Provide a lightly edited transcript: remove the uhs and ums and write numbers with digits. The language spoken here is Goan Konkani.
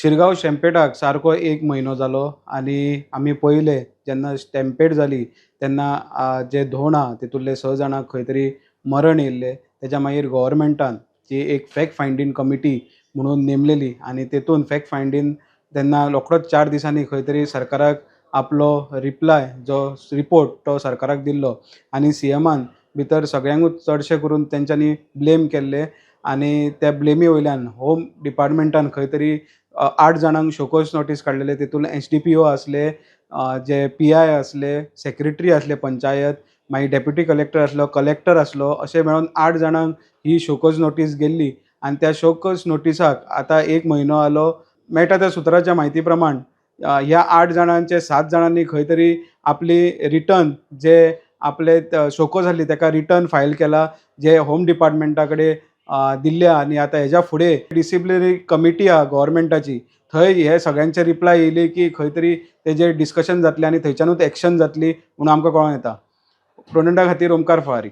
शिरगांव स्टॅम्पेडाक सारको एक म्हयनो जालो आनी आमी पळयलें, जेन्ना स्टॅम्पेड जाली तेन्ना जे धोंड आहा तितूंतले 6 जाणांक खंय तरी मरण येयल्लें. तेच्या मागीर गव्हर्मेंटान जी एक फॅक्ट फायंडींग कमिटी म्हणून नेमलेली आनी तेतून फॅक्ट फायंडींग तेन्ना रोखडोच 4 दिसांनी खंय तरी सरकाराक आपलो रिप्लाय जो रिपोर्ट तो सरकाराक दिल्लो आनी सीएमान भितर सगळ्यांकूच चडशें करून तेंच्यांनी ब्लेम केल्ले आनी त्या ब्लेमी वयल्यान होम डिपार्टमेंटान खंय तरी 8 जाणांक शोकॉज नोटीस काडलेले. तितून एसडीपीओ आसले, जे पीआय आसले, सेक्रेटरी आसले पंचायत, मागीर डेप्युटी कलेक्टर आसलो, कलेक्टर आसलो, अशें मेळून 8 जाणांक ही शोकॉज नोटीस गेल्ली. आनी त्या शोकॉज नोटिसाक आतां एक म्हयनो जालो. मेळटा त्या सुत्राच्या म्हायती प्रमाण ह्या 8 जाणांचे 7 जाणांनी खंय तरी आपली रिटर्न जे आपले शोकॉज आसली ताका रिटर्न फायल केला, जे होम डिपार्टमेंटा कडेन दिल्ल्या. आनी आतां हेज्या फुडें डिसिप्लिनरी कमिटी आहा गव्हर्मेंटाची, थंय हे सगळ्यांचे रिप्लाय येयली की खंय तरी तेजेर डिस्कशन जातलें आनी थंयच्यानूच एक्शन जातली म्हणून आमकां कळोन येता. प्रोडंटा खातीर ओमकार फळारी.